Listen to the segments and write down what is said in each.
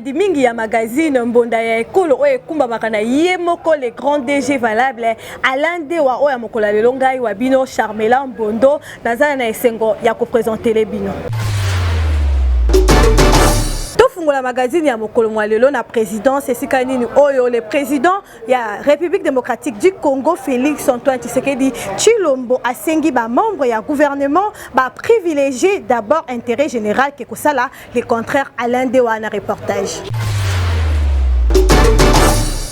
Balandi mingi ya magazine Mbonda ya Ekolo oyo ekumbamaka na ye moko le grand DG valable Alain Dewa oyo ya mokolo ya lelo ngai wa bino Charmela Mbondo naza na esengo ya kopresentele bino. Tofungola magazine ya mokolo mwa lelo na présidence esika nini oyo le président ya République démocratique du Congo Félix Antoine Tshisekedi Tshilombo asengi ba membre ya gouvernement ba privilégier d'abord intérêt général ke kosala le contraire. Alain Dewa na reportage.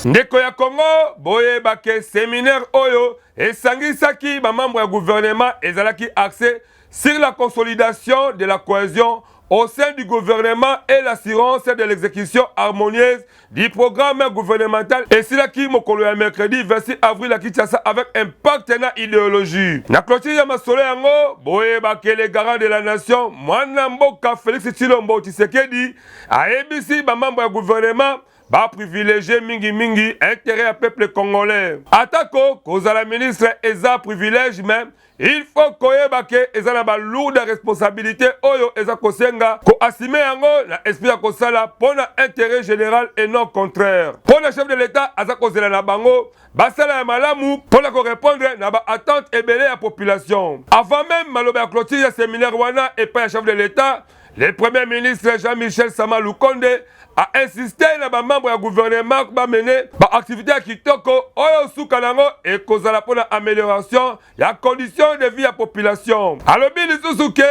Ndeko ya Congo, boyeba ke séminaire oyo esangisaki bamembre ya gouvernement ezalaki axé sur la consolidation de la cohésion au sein du gouvernement et l'assurance de l'exécution harmonieuse du programme gouvernemental esilaki mokolo ya mercredi 26 avril à Kinshasa avec impact na idéologie. Na clôture ya masolo yango, boyeba ke le garant de la nation mwana mboka Félix Tshilombo Tshisekedi ayebisi bamembre ya gouvernement baprivilégie mingimingi intérêt ya peuple congolais. Atako kozala ministre eza privilège, mais il faut koyeba ke eza na balourde responsabilité oyo eza kosenga koassumer yango na esprit ya kosala mpo na intérêt général et non contraire. Mpo na chef de l'État, aza kozela na bango basala ya malamu mpo na korépondre na baattente ebele ya population. Avant même maloba ya clôture ya séminaire wana epai ya chef de l'État, le premier ministre Jean-Michel Sama Lukonde a insisté na bamembre ya gouvernement bamene baactivité ya kitoko oyo suka nango ekozala mpo na amélioration ya condition de vie ya population. Alobi lisusu ke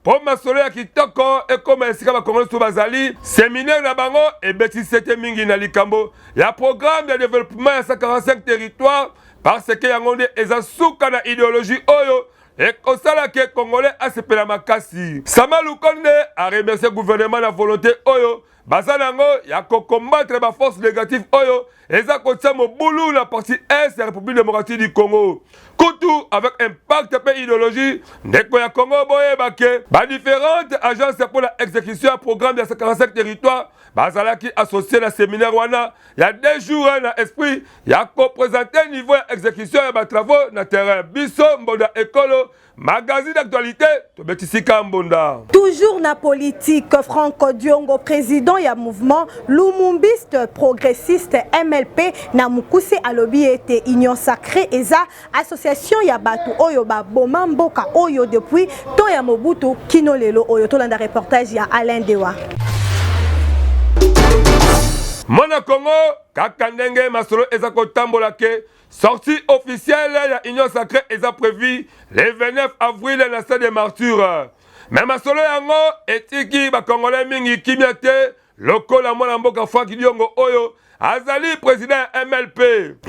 mpo masolo ya kitoko ekóma esika bakongoli so bazali, séminaire na bango ebeti sete mingi na likambo ya programme ya développement ya 145 territoire, parce que yango nde eza suka na idéologie oyo ekosala ke Congolais asepela makasi. Sama Lukonde aremercie gouvernement na volonté oyo baza nango ya kocombattre baforce négative oyo eza kotia mobulu na partie est ya République démocratique du Congo. Kutu avec impact mpe idéologie, ndeko ya Congo, boyeba ke badifférentes agences pour la exécution ya programme ya 45 territoire bazalaki associé na séminaire wana ya 2 jours na esprit ya koprésente niveau ya exécution ya batravaux na terrain. Biso Mbonda Ekolo, magazine d'actualité, tobetisika mbonda. Toujours na politique, Franck Diongo, président ya mouvement lumumbiste progressiste MLP na mokuse, alobi ete Union sacrée eza association ya bato oyo baboma mboka oyo depuis to ya Mobutu kino lelo oyo. Tolanda reportage ya Alain Dewa. Mwana Congo, kaka ndenge masolo eza kotambola ke sortie officielle ya Union sacrée eza prévu le 29 avril na stade des Martyrs, mais masolo yango etiki bakongolais mingi kimia te, lokola mwana mboka Frank Diongo oyo azali président ya MLP.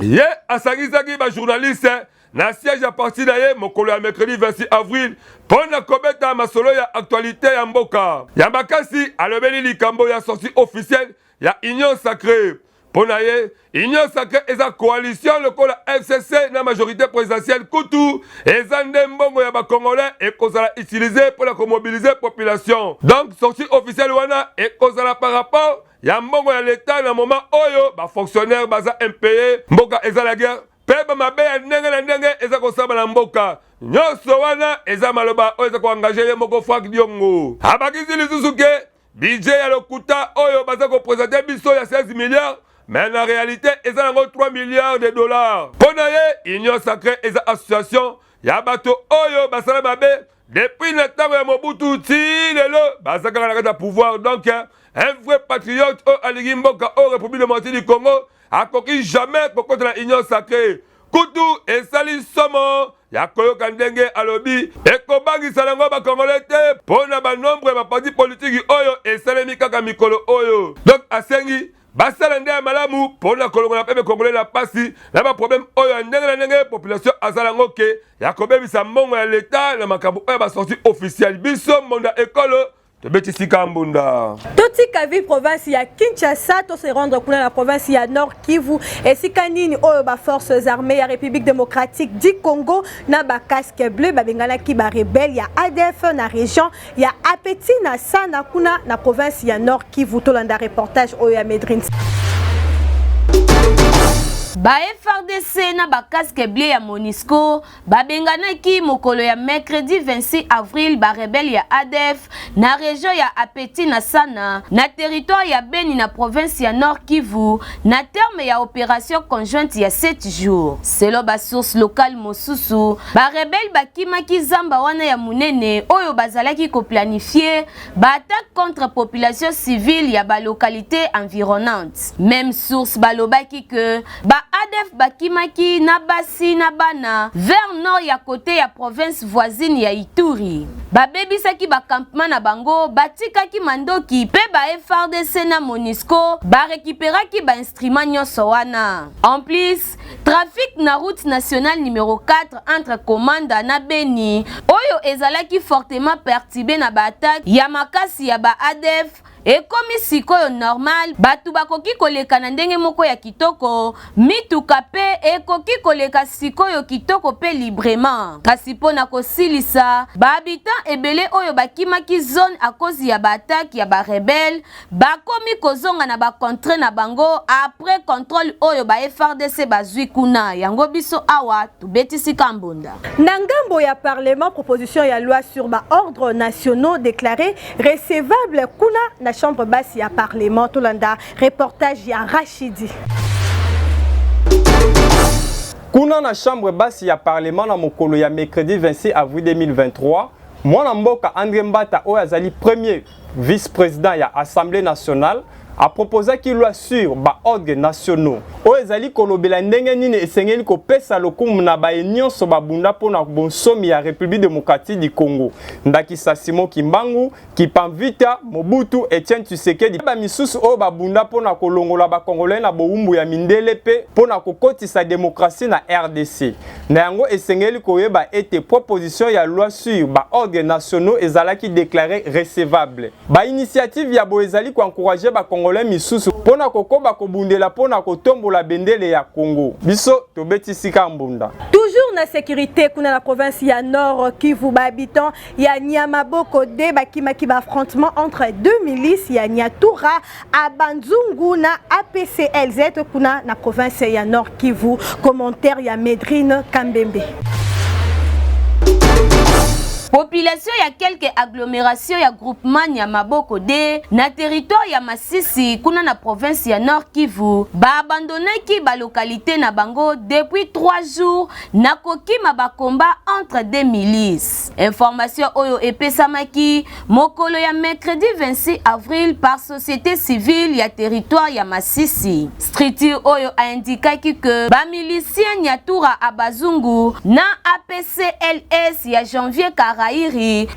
Ye asangisaki bajournaliste na siège ya parti na ye mokolo ya mercredi 26 avril mpo na kobeta masolo ya actualité ya mboka ya makasi. Alobeli likambo ya sortie officielle ya Union sacrée. Mpo na ye, Union sacrée eza coalition lokola FCC na majorité présidentielle. Kutu eza nde mbongo ya bacongolais ekozala utilisé mpo na komobiliser population. Donc sortie officielle wana ekozala par rapport ya mbongo ya leta na moment oyo bafonctionnaire baza impayé, mboka eza la guerre mpe bamabe ya ndenge na ndenge eza kosala na mboka nyonso. Wana eza maloba oyo eza koengager ye moko Frank Diongo. Abakisi lisusu ke budget ya lokuta oyo baza koprésenter biso ya 16 milliards, mais na réalité eza nango 3 milliards de dollars. Mpo na ye, Union sacrée eza association ya bato oyo basala mabe depuis na ntango ya Mobutu ti lelo, baza kaka na kati ya pouvoir. Donc un vrai patriote oyo alingi mboka oyo République démocratique du Congo akoki jamais kokota na Union sacrée. Kutu esali somo ya koyoka ndenge alobi ekobangisa yango bakongolais te mpo na banombre ya baparti politiki oyo esalemi kaka mikolo oyo. Donc asengi basala nde ya malamu mpo na kolongola mpe bakongolais na pasi na baproblème oyo ya ndenge na ndenge population azala yango ke ya kobebisa mbongo ya leta na makambo oyo ya basortie officielle. Biso Mbonda Ekolo, tobeti sika mbunda. Totika ville province ya Kinshasa, tose rendre kuna na province ya Nord Kivu esika nini oyo baforces armées ya République démocratique du Congo na bacasque bleu babenganaki barebelle ya ADF na région ya Apeti na Sana kuna na province ya Nord Kivu. Tolanda reportage oyo ya Medrine. Ba. FARDC na ba casques bleus ya Monusco babenganaki mokolo ya mercredi 26 avril ba rebelles ya ADF na region ya Apeti na Sana na territoire ya Beni na province ya Nord Kivu na terme ya operation conjointe ya 7 jours. Selon ba sources locales mosusu, ba rebelles bakimaki zamba wana ya monene oyo bazalaki ko planifier ba attaques contre population civile ya ba localites environnantes. Meme source balobaki que ba ADF bakimaki na basi na bana vers nord ya cote ya province voisine ya Ituri. Babebisaki ba campements na bango, batikaki mandoki mpe ba FARDC na Monusco ba recuperaki ba instruments nyonso wana. En plus, trafic na route nationale numero 4 entre Komanda na Beni oyo ezalaki fortement perturbe na ba attaques ya makasi ya ba ADF ekomi sikoyo normal, bato bakoki koleka na ndenge moko ya kitoko, mituka mpe ekoki koleka sikoyo kitoko mpe librement. Kasi mpo na kosilisa, ba habitants ebele oyo bakimaki zone à cause ya ba attaques ya ba rebelles bakomi kozonga na ba contrées na bango après controle oyo ba FARDC bazui kuna. Yango biso awa tobetisi kambonda. Na ngambo ya parlement, proposition ya loi sur ba ordres nationaux declare recevable kuna na chambre basse ya parlement. Tolanda reportage ya Rachidi. Kuna na chambre basse ya parlement na mokolo ya mercredi 26 avril 2023, mwana mboka Andre Mbata oyo azali premier vice-president ya Assemblée nationale aproposaki loi sur ba ordres nationaux oyo ezali kolobela ndenge nini esengeli kopesa lokumu na baye nyonso babunda mpo na bonsomi ya République démocratique du Congo, ndakisa Simon Kimbangu, Kimpa Vita, Mobutu, Etienne Tshisekedi, bamisusu oyo babunda mpo na kolongola bakongolais na bowumbu ya mindele mpe mpo na kokotisa démocratie na RDC. Na yango esengeli koyeba ete proposition ya loi sur ba ordres nationaux ezalaki déclaré recevable. Ba initiative ya boye ezali koencourager bakongolais misusu mpo na kokoba kobundela mpo na kotombola bendele ya Congo. Biso tobeti sika mbunda. Toujours na sécurité kuna na province ya Nord Kivu, ba habitants ya Nyamaboko de bakimaki ba affrontement entre deux milices ya Nyatura Abanzungu na APCLZ kuna na province ya Nord Kivu. Commentaire ya Medrine Kambembe. Population ya quelques agglomérations ya groupement Nyamaboko de na territoire ya Masisi kuna na province ya Nord Kivu baabandonaki ba localité na bango depuis 3 jours na kokima ba combat entre deux milices. Information oyo epesamaki mokolo ya mercredi 26 avril par société civile ya territoire ya Masisi. Structure oyo aindikaki que ba milicien Nyatura Abazungu na APCLS ya Janvier Karairi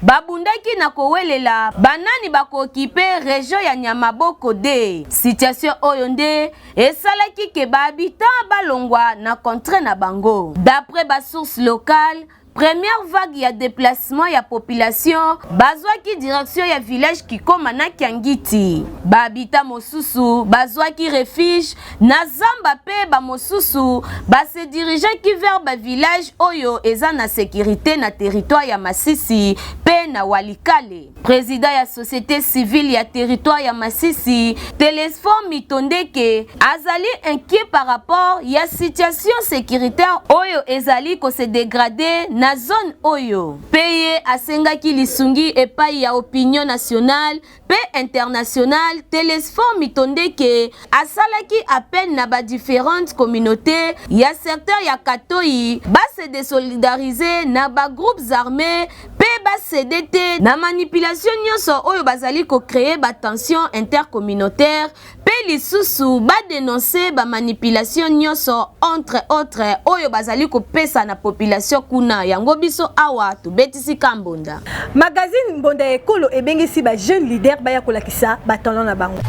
babundaki na kowelela banani bakokipe region ya Nyamaboko de. Situation oyo nde esalaki ke ba habitants balongwa na contrée na bango. D'après ba sources locales, première vague ya déplacement ya population bazwaki direction ya village Kikoma na Kiangiti. Ba habitants mosusu bazwaki refuge na zamba mpe bamosusu base dirigeaki vers ba village oyo eza na sécurité na territoire ya Masisi mpe na Walikale. Président ya société civile ya territoire ya Masisi, Telesphore Mitondeke, azali inquiet par rapport ya situation sécuritaire oyo ezali kose dégrader na zone oyo. Mpe ye asengaki lisungi epai ya opinion nationale mpe internationale. Telesphore Mitondeke asalaki appel na ba différentes communautés ya secteur ya Katoyi base désolidariser na ba groupes armés mpe bacéder te na manipulation nyonso oyo bazali kocréer batension intercommunautaire, mpe lisusu badénoncer bamanipulation nyonso, entre autres, oyo bazali kopesa na population kuna. Yango biso awa tobetisi kambonda. Magazine Mbonda ya Ekolo ebengisi ba jeune leader baya kolakisa batalent na bango.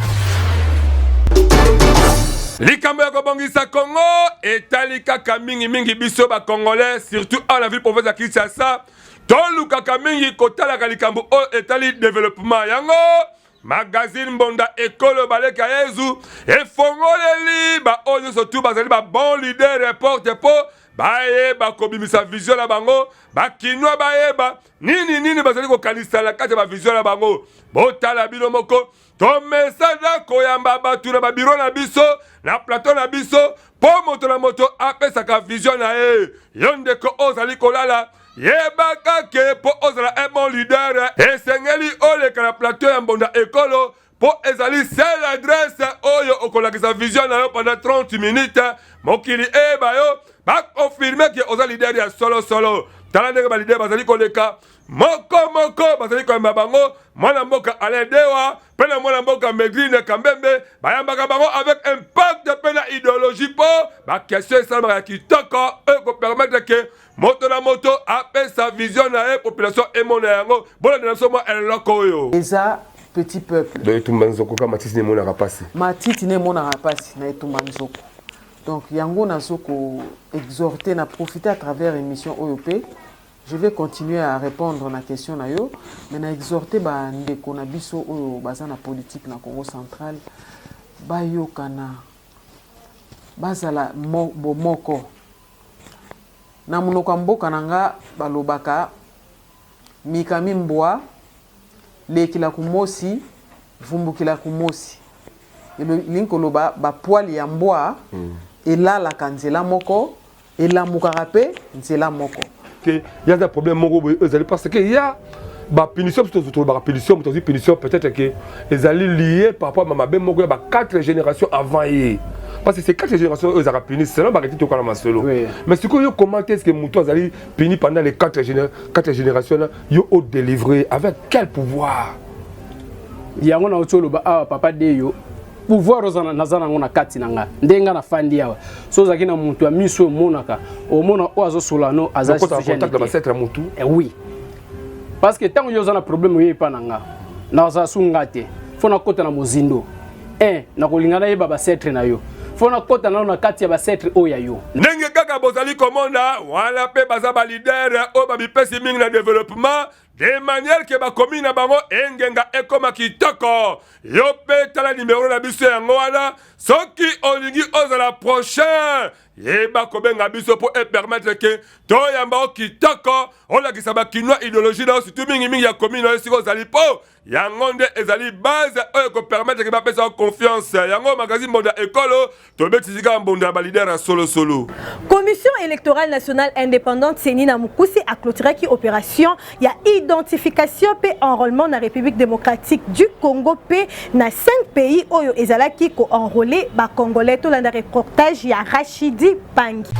Likambo ya kobongisa Congo etali kaka mingimingi biso bacongolais, surtout awa na ville province ya Kinshasa. Tolukaka mingi kotalaka likambo oyo etali développement. Yango magazine Mbonda Ekolo Baleka Yezu efongoleli baoyo nyonso tu bazali babon leader porte mpo bayeba kobimisa vision na bango, bakinwa bayeba nini nini bazali kokanisa na kati ya bavision na bango. Botala bino moko, tomesana koyamba bato na babiro na biso, na plateau na biso. mpo moto na moto apesaka vision na ye. Yo ndeko ozali kolala, yebaka ke mpo ozala un bon leader, esengeli oleka na plateau ya Mbonda Ekolo, mpo ezali seule adresse oyo okolakisa vision na yo pendant 30 minutes, mokili eyeba yo, bakonfirme ke oza leader ya solosolo. Tala ndenge baleader bazali koleka moko moko, bazali koyamba bango. Mwana mboka Alain Dewa mpe na mwana mboka Megrine Kambembe bayambaka bango avec impact mpe na idéologie, mpo baquestion esalamaka ya kitoko oyo ekopermettre ke moto na moto apesa vision na ye, population emona yango. Bolandela biso mwa eloko oyo. Eza petit peuple. Donc etumba nzoko ka matiti ne emonaka mpasi. Matiti ne emonaka mpasi na etumba nzoko. Donc yango nazo ko exhorter na profiter à travers émission oyo mpe je vais continuer à répondre na question na yo, mais na exhorter bandeko na biso oyo baza na politique na Congo Central, bayokana, bazala bomoko. Na monoko ya mboka na nga balobaka: mikami mbwa lekila kumosi vumbukila kumosi. Elingi koloba bapoils ya mbwa elalaka nzela moko, elamukaka mpe nzela moko. Ke ya problème moko boye ezali parce que ya bapunition, biso tolobaka punition, moto azwi punition, peut-être ke ezali lié par rapport à mabe moko ya ba quatre générations avant ye, parce que c'est quatre générations oyo ezalaka puni selon baketi tokala masolo. Mais sikoyo yo, comment est-ce que moto azali puni pendant les quatre générations na yo odélivrer avec quel pouvoir? Yango nauti oloba awa, papa Deyo, pouvoir oza naza nango na kati na nga. Ndenge nga nafandi awa, so ozalaki na moto ya miso omonaka, omona oyo azosola no aza contact na basetre ya motu. Eh, oui, parce que ntango yo oza na problème, oye epa na nga, nazala su nga te, fo nakɔta na mozindo 1 nakolinga nayeba baancêtres na yo, fo nakɔta nano na kati ya baancêtres oyo ya yo. Ndenge kaka bozali komona wana mpe baza baleader oyo bamipesi mingi na développement, de manière ke bakomi na bango engenga ekóma kitoko. Yo mpe tala nimero na biso yango wana. Soki olingi ozala prochain, yeba kobenga biso mpo epermettre ke toyamba o kitoko, olakisa bakinois idéologie na yo, surtout mingimingi ya commune na yo esika ozali, mpo yango nde ezali base oyo ekopermettre ke bapesa yo confiance. Yango magazine Mbonda Ekolo tobetisi kaka mbonda ya baleader ya solosolo. Commission électorale nationale indépendante, CENI na mokuse, aclôturaki opération ya identification mpe enrôlement na République démocratique du Congo mpe na 5 pays oyo ezalaki koenrôler bacongolais. Tolanda reportage ya Rachidi Pangi.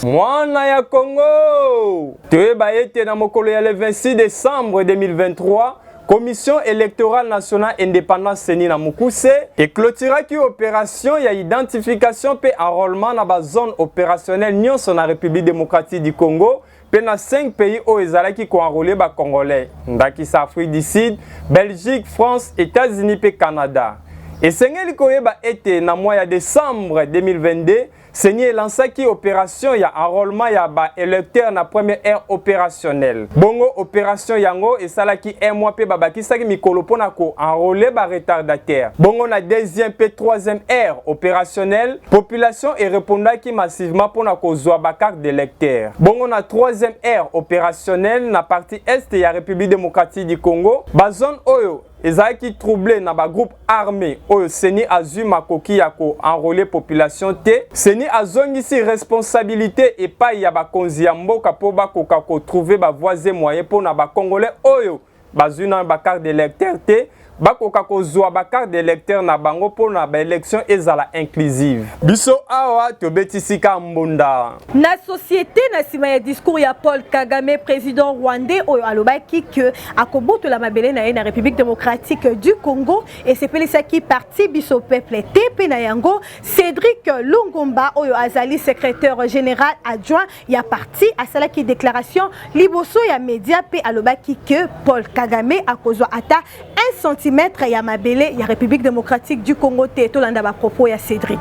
Mwana ya Congo, toyeba ete na mokolo ya le 26 décembre 2023, Commission électorale nationale indépendante, CENI na mokuse, eclôturaki opération ya identification mpe enrôlement na bazone opérationnelle nyonso na République démocratique du Congo mpe na 5 pays oyo ezalaki koenrôler bacongolais, ndakisa Afrique du Sud, Belgique, France, États-Unis mpe Canada. Esengeli koyeba ete na mois ya décembre 2022, CENI elansaki opération ya enrôlement ya baélecteur na première aire opérationnelle. Bongo opération yango esalaki un mois mpe babakisaki mikolo mpona koenrôler baretardataire. Bongo na deuxième mpe troisième aire opérationnelle, population erépondaki massivement mpona kozwa bacarte d'électeur. Bongo na troisième aire opérationnelle, na partie est ya République démocratique du Congo, bazone oyo ezalaki troublé na bagroupe armé oyo CENI azwi makoki ya koenrôler population te, CENI azongisi responsabilité epai ya bakonzi ya mboka mpo bakoka kotrouver bavoies et moyens mpo na bacongolais oyo bazwi nano bacarte d'électeur te bakoka kozwa bacarte d'électeur na bango mpo na baélection ezala inclusive. Biso awa tobetisi ka mbonda. Na société, na nsima ya discours ya Paul Kagame, président rwandais, oyo alobaki ke akobotola mabele na ye na République démocratique du Congo, esepelisaki parti Biso Peuple te. Mpe na yango, Cédric Lungomba, oyo azali secrétaire général adjoint ya parti, asalaki déclaration liboso ya média mpe alobaki ke Paul Kagame akozwa ata 1 cm ya mabele ya République démocratique du Congo te. Tolanda bapropos ya Cédric.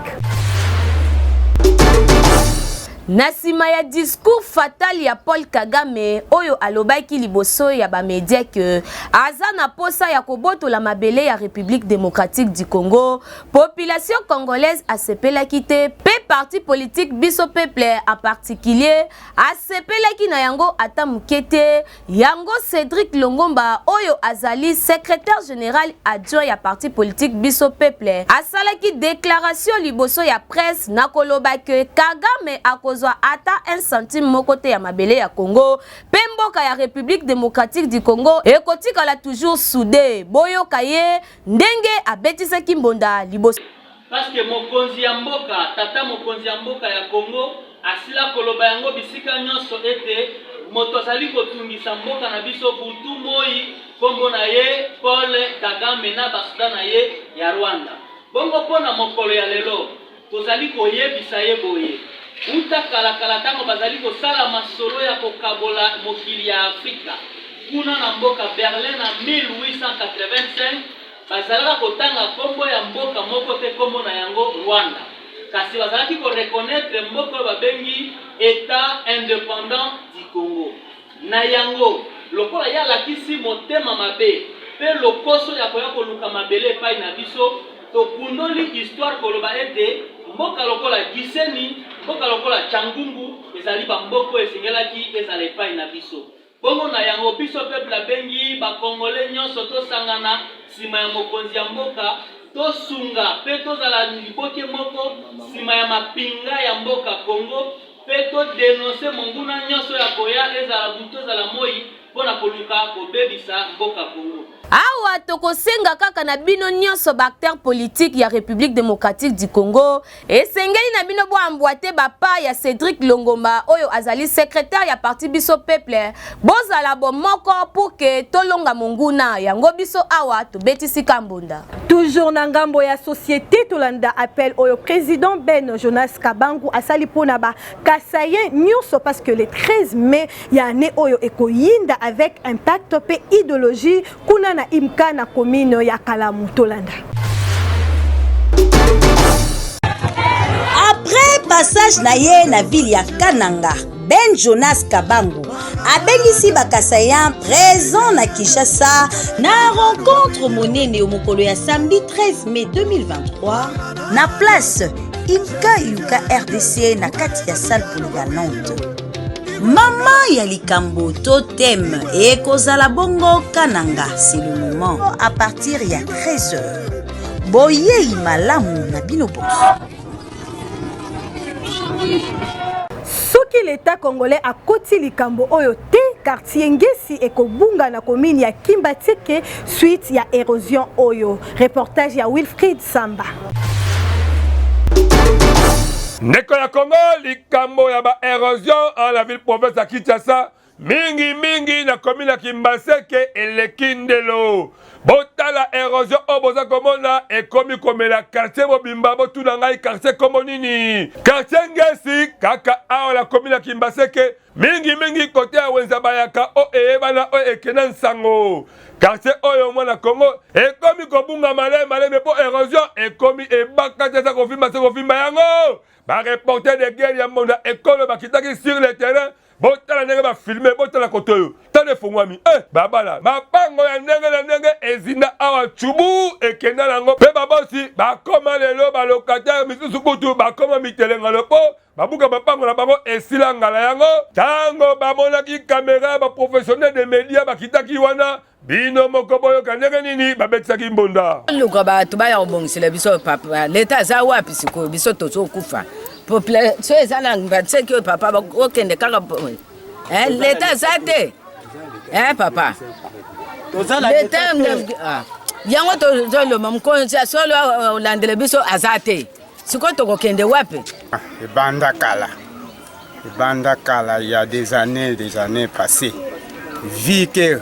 Na nsima ya discours fatal ya Paul Kagame oyo alobaki liboso ya bamedia ke aza na posa ya kobotola mabele ya République démocratique du Congo, population congolaise asepelaki te mpe parti politique Biso Peuple en particulier asepelaki na yango ata moke te. Yango Cedric Longomba oyo azali secretaire general adjoint ya parti politique Biso Peuple asalaki declaration liboso ya presse na koloba que Kagame akozwa ata un centime moko te ya mabele ya Congo mpe mboka ya Republique democratique du Congo ekotikala toujours soude. Boyoka ye ndenge abetisaki mbonda liboso. Parce que mokonzi ya mboka, tata mokonzi ya mboka ya Congo asila koloba yango bisika nyonso ete moto azali kotungisa mboka na biso butu moi kombo na ye Paul Kagame na basoda na ye ya Rwanda. Bongo mpo na mokolo ya lelo, tozali koyebisa ye boye, uta kala kala ntango bazali kosala masolo ya kokabola mokili ya Afrika kuna na mboka Berlin na 1885, Bazalaka kotanga kombo ya mboka moko te kombo na yango Rwanda. Kasi bazalaki ko reconnaitre mboka oyo babengi Etat independant du Congo. Na yango, lokola ye alakisi motema mabe pe lokoso ya koya koluka mabele epai na biso, tokundoli histoire koloba ete mboka lokola Gisenyi, mboka lokola Tshangungu ezali ba mboka oyo esengelaki ezala epai na biso. Bongo na yango biso peuple abengi ba congolais nionso tosangana sima ya mokonzi ya mboka tosunga pe tozala liboke moko sima ya mapinga ya mboka Congo pe to denoncer monguna nionso oyo akoya ezala butu ezala moyi pona koluka kobebisa mboka Congo. Awa tokosenga kaka na bino nionso ba acteurs politiques ya Republique democratique du Congo, esengeli na bino bo emboiter ba pas ya Cedric Longomba oyo azali secretaire ya parti Biso Peuple, bozala bomoko pour que tolonga monguna, yango biso awa tobetisi kambonda. Toujours na ngambo ya société tolanda appel oyo président Ben Jonas Kabangu asali pona ba Kasaïens nyonso parce que le 13 mai ya année oyo ekoyinda avec impact pe idéologie kuna na Imka na commune ya Kalamu tolanda. Après passage na ye na ville ya Kananga, Ben Jonas Kabangu abengisi ba Kasaïens présents na Kinshasa na rencontre monene mokolo ya samedi 13 mai 2023 na place Imka Yuka RDC na kati ya salle polyvalente. Mama ya likambo to thème ekozala bongo Kananga, c'est le moment à partir ya 13h. Boyei malamu na bino bonso. Soki l'Etat congolais akoti likambo oyo te, quartier Ngesi ekobunga na commune ya Kimbanseke suite ya erosion oyo. Reportage ya Wilfried Samba. Ndeko ya Congo, likambo ya ba erosion en la ville province ya Kinshasa, mingi mingi na commune ya Kimbanseke eleki ndelo. Botala erosion oyo boza komona ekomi komela quartier mobimba. Botuna ngai quartier kombo nini? Quartier Ngesi kaka awa na commune ya Kimbaseke, mingi mingi kote ya wenza bayaka o eyebana oyo ekenda nsango. Quartier oyo mwana Congo ekomi kobunga maleme maleme mpo erosion ekomi ebaka te, eza kovimba se kovimba yango. Ba reporter de guerre ya mbonda ekolo bakitaki sur le terrain, botala ndenge ba filme, botala koto oyo tala efungwami eh, babala mapango ya ndenge na ndenge ezinda awa chubu ekenda nango mpe babosi bakoma lelo balocataire misusu kutu bakoma mitelengano mpo babuka mapango na bango esila ngala yango ntango bamonaki kamera ya baprofessionnel de media bakitaki wana bino moko boyoka ndenge nini babetisaki mbonda. Luka bato baya kobongisela biso papa, leta aza wapi sikoyo? Biso tozokufa, population eza na banseki oyo papa, okende kaka eh, leta aza te eh, papa leta ah, yango tozoloba mokonzi ya solo olandela biso aza te. Sikoyo tokokende wapi? Ebanda kala, ebanda kala, il y a des années, des années passées, vu que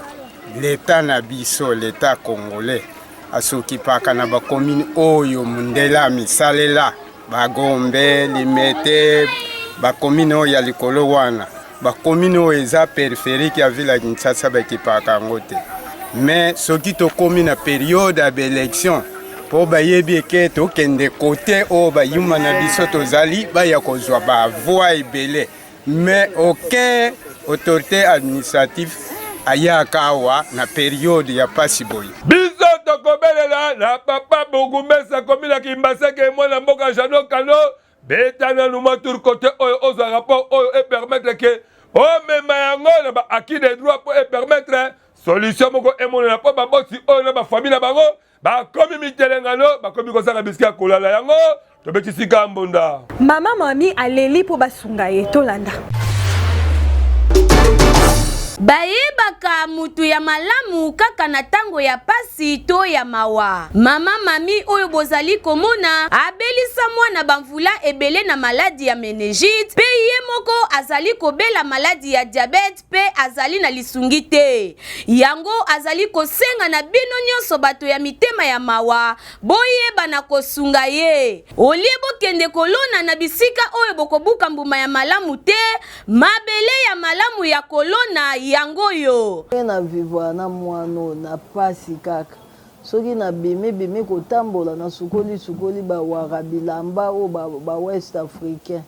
l'État na biso, l'État congolais asokipaka na bacommune oyo mundele amisalela, Bagombe, Limete, bacommune oyo ya likolo wana, bacommune oyo eza périphérique ya ville ya Kinshasa bakipaka yango te. Mais soki tokomi na periode ya baélection, mpo bayebi eke tokende kote oyo bayuma na biso tozali, baya kozwa bavoi ebele, mais aucun autorité administrative ayaka awa na periode ya pasi boye. Biso tokobelela na papa bourgmestre akomi na Kimbaseke, mwana mboka Jeannot Kano. Beta nanu mwa tour kote oyo ozwa rapport oyo e permettre ke omema yango na ba acquis de droit mpo e permettre solution moko emonana mpo baboti oyo na bafamille na bango bakomi mitelengano, bakomi kosala bisika ya kolala yango tobeti sika mbonda. Mama mami aleli mpo basunga ye, tolanda. Bayebaka mutu ya malamu kaka na tango ya pasi to ya mawa. Mama Mami oyo bozali komona abelisa mwana ba mvula ebele na maladi ya menegite pe ye moko azali kobela maladi ya diabete pe azali na lisungi te. Yango azali kosenga na bino nionso bato ya mitema ya mawa boyeba na kosunga ye. Olie bokende kolona na bisika oyo bokobuka mbuma ya malamu te, Mabele ya malamu ya kolona yango oyo. Ndenge na vivre na mwana oyo na pasi kaka soki na bimi bimi kotambola na sukoli sukoli ba wara bilamba oyo ba west africain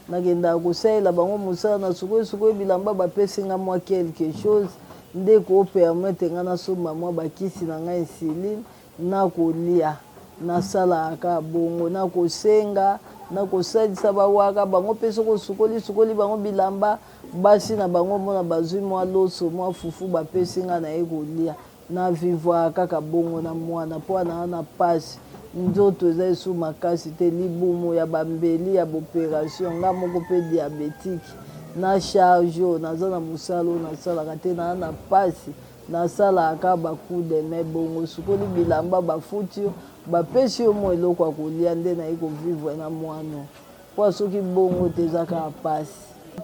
na kendaka kosalela bango mosala na sukoli sukoli bilamba ba pesi nga mwa quelque chose nde eko permettre nga na somba mwa ba kisi na nga insuline na kolia nasalaka kaka bongo na kosenga na kosalisa bawaka bango mpe soki osukoli sukoli bango bilamba basi na bango omona bazwi mwa loso mwa fufu bapesi nga naye kolia na vivwaka kaka bongo na mwana mpo anaa na pasi nzoto eza esu makasi te libumu ya bambeli ya boperation nga moko mpe diabetike na charge oyo naza na mosala oyo nasalaka te naa na pasi Nasalaka kaka ba coup de main bongo osukoli bilamba bafuti yo bapesi yo mua eloko ya kolia nde naye ko vivre na muana oyo po soki bongo te eza kaka pasi.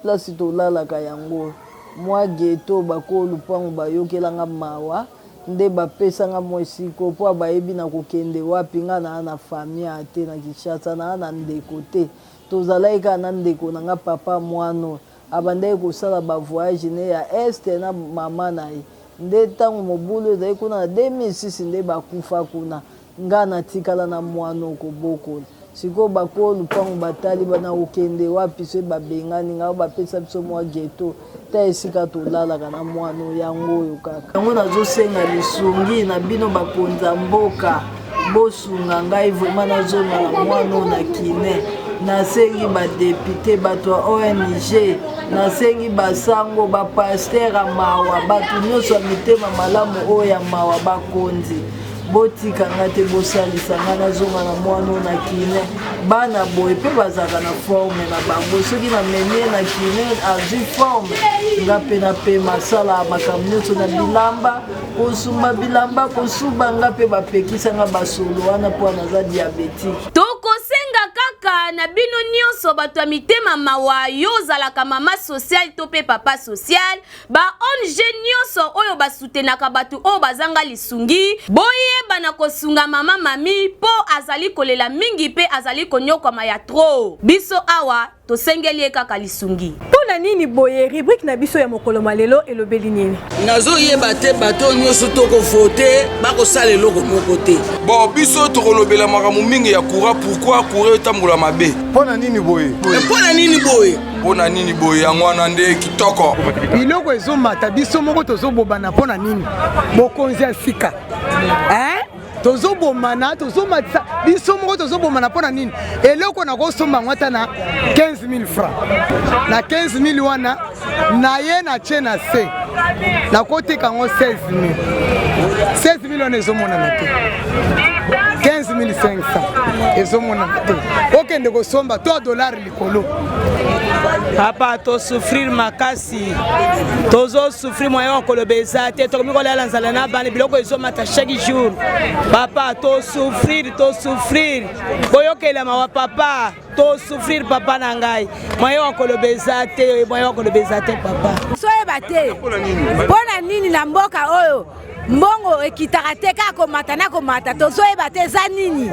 Place tolalaka yango oyo mua ghetto bakolo lupangu bayokela nga mawa nde bapesa nga mua esika oyo po bayebi nakokende wapi nga naa na famille te na Kinshasa naa na ndeko te tozalaki kaka na ndeko na nga papa muana oyo Abandaki kosala ba voyage ne ya est na mama na ye nde tango mobulu ezali kuna na 2006 nde bakufa kuna nga natikala na muana oyo kobokola sikoyo bakolo lupangu batali ba nakokende wapi soki babengani nga bapesa biso mua ghetto ta esika tolalaka na muana oyo yango oyo kaka yango nazosenga lisungi na bino bakonzi ya mboka Bosunga ngai vraiment nazonga na mwana oyo na kine. Nasengi ba depute, bato ya ONG, nasengi basango, ba pasteur ya mawa, bato nyonso ya mitema malamu oyo ya mawa, bakonzi botika nga te, bosalisa nga nazonga na mwana oyo na kine. Bana boye mpe bazalaka na forme na bango, soki namemi ye na kine azwi forme, nga mpe napema, asalaka makambo nyonso na bilamba Kosumba bilamba, kosuba nga pe bapekisa nga basolo wana po naza diabetique. Tokosenga kaka na bino nionso bato ya mitema mawa yo ozalaka mama social to pe papa social ba ong nionso oyo ba soutenaka bato oyo bazanga lisungi boyeba na kosunga mama Mamie po azali kolela mingi pe azali koniokwama ya trop biso awa Tosengeli ye kaka lisungi. Mpo na nini boye? Rubrique na biso ya mokolo mwa lelo elobeli nini? Nazoyeba te bato oyo nyonso tokovote bakosala eloko moko te. Bon, biso tokolobela makambo mingi ya courant, pourquoi courant etambola mabe? Mpo na nini boye? Mpo na nini boye? Mpo na nini boye? Yango wana nde kitoko. Biloko ezomata, biso moko tozobobana mpo na nini? Bokonzi ya sika eh? Tozobomana, tozomatisa biso moko tozobomana mpo na nini? Eloko nakosomba yango ata na 15000 francs, na 15000 wana na ye na tie na se nakoteka yango 16000. 16000 wana ezomonana te, 15500 ezomonana te, okende kosomba 3 dollar likolo. Papa, tosouffrir makasi, tozosouffrir, moyen ya koloba eza te, tokomi kolala nzala na bana, biloko ezomata chaque jour. Papa, tosouffrir, tosouffrir, boyokela mawa papa, tosouffrir papa na ngai, moyen ya koloba eza te, moyen ya koloba eza te papa. Soyeba te mpo na nini na mboka oyo mbongo ekitaka te, kaka komata na komata, tozoyeba te eza nini.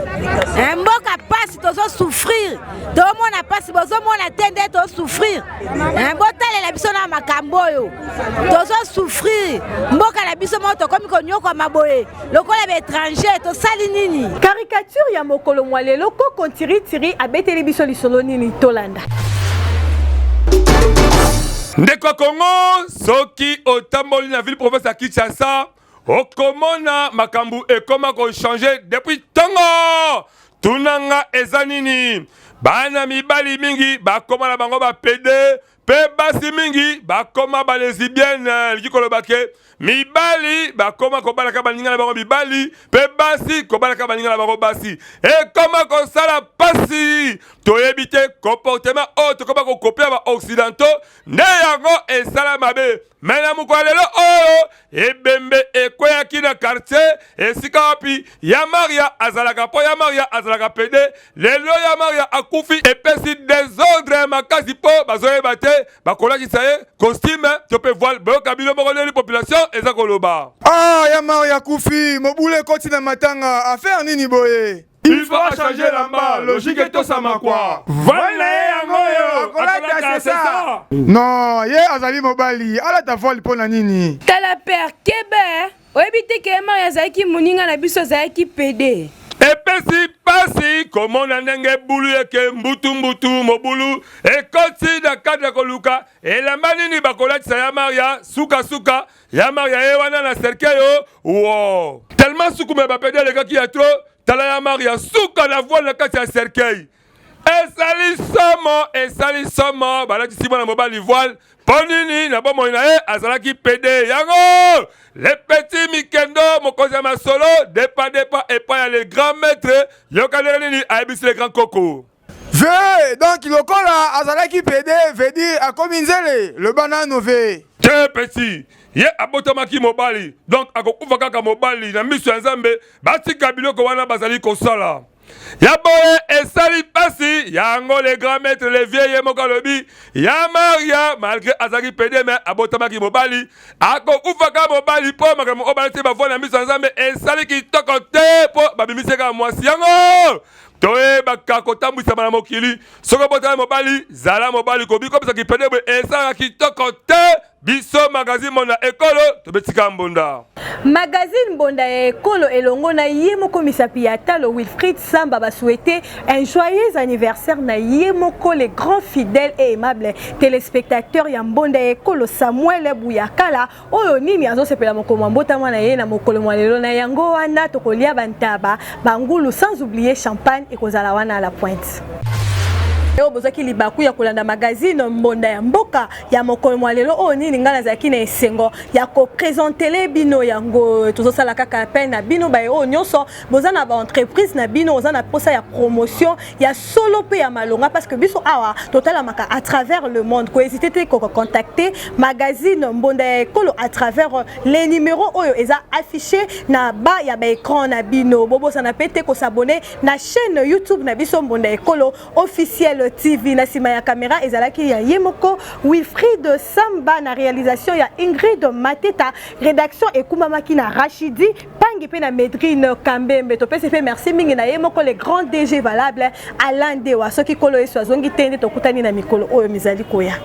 Mboka pasi, tozosouffrir, tomona pasi, bozomona te nde tosouffrir. Botalela biso na makambo oyo tozosouffrir, mboka na biso moko tokomi konyokwama boye lokola baétranger, tosali nini? Caricature ya mokolo mwa lelo, Koko Ntiri-Ntiri abeteli biso lisolo nini? Tolanda. Ndeko ya Congo, soki otamboli na ville province ya Kinshasa, okomona makambo ekoma ko changer depuis tongo. Tuna nga eza nini? Bana mibali mingi bakoma na bango ba pede mpe basi mingi bakoma ba lesbienne, elingi koloba ke mibali bakoma kobalaka baninga na bango mibali mpe basi kobalaka baninga na bango basi. Ekoma kosala pasi, toyebi te comportement oyo tokoma kokopia ba occidentaux nde yango esala mabe. Me na mokolo ya lelo oyo ebembe ekweyaki na quartier esika wapi ya Maria azalaka, mpo ya Maria azalaka pede. Lelo ya Maria akufi, epesi desordre makasi mpo bazoyeba te bakolakisa ye costume to mpe voile. Boyoka bino moko ndeni population eza koloba. Ah, ya Maria akufi, mobulu ekoti na matanga, affaire nini boye? Il faut changer lamba, logique etosama kwa. Voile na ye yango oyo akolata c'est ça. Non, ye azali mobali, alata voile mpo na nini? Tala père keba oyebi te ke Mario azalaki moninga na biso azalaki pede. Epesi pasi komona ndenge bulu eke mbutu mbutu mobulu ekoti na kati ya koluka elamba nini bakolatisa ya Maria suka suka ya Maria ye wana na cercueil wo tellement sukuma ya bapede elekaki ya trop tala ya Maria suka na voile na kati ya cercueil esali somo esali somo balatisi mwana mobali voile mpo nini na bomoi na ye azalaki pede yango le petit mikendo mokonzi ya masolo depa depa epai ya le grand maître yoka ndenge nini ayebisi le grand koko Ve, donc lokola azalaki pede veut dire akomi nzele loba nanu ve. Te petit, ye abotamaki mobali donc akokufa kaka mobali na miso ya Nzambe. Batika biloko wana bazali kosala ya boye esali pasi yango. Le grand maître le vieux ye moko alobi ya Maria malgré azalaki pede me abotamaki mobali akokufa kaka mobali mpo makambo oyo balati bavoi na miso ya Nzambe esali kitoko te mpo babimisi kaka mwasi yango. Toyebaka kotambwisama na mokili. Soki obotami mobali, zala mobali. Kobikomisa kipede boye esalaka kitoko te. Biso magazine Mbonda Ekolo tobetika mbonda. Magazine Mbonda ya Ekolo elongo na ye moko misapi ya talo Wilfried Samba ba souhaiter un joyeux anniversaire na ye moko le grand fidèle et aimable téléspectateur ya Mbonda ya Ekolo Samuel Buyakala Oyo nini azosepela mokolo mwa mbotama na ye na mokolo mwa lelo na yango wana tokolia bantaba bangulu sans oublier champagne ekozala wana à la pointe. Oyo bozwaki libaku ya kolanda magazine Mbonda ya Mboka ya mokolo mwa lelo oyo nini ngai nazalaki na esengo ya kopresentele bino yango. Tozosala kaka appel na bino baye oyo nyonso boza na baentreprise na bino, oza na posa ya promotion ya solo mpe ya malonga, parce que biso awa totalamaka à travers le monde. Kohésite te kocontacte magazine Mbonda ya Ekolo à travers les numéros oyo eza affiché na ba ya baécran na bino. Bobosana mpe te kosabone na chaîne YouTube na biso Mbonda Ekolo officiel TV. Na nsima ya kamera ezalaki ya ye moko Wilfried Samba, na réalisation ya Ingrid Mateta, rédaction ekumamaki na Rachidi Pangi mpe na Medrine Kambembe. Topesi mpe merci mingi na ye moko le grand DG valable Alain Dewa. Soki Nkolo Yesu azongi te nde tokutani na mikolo oyo mizali koya.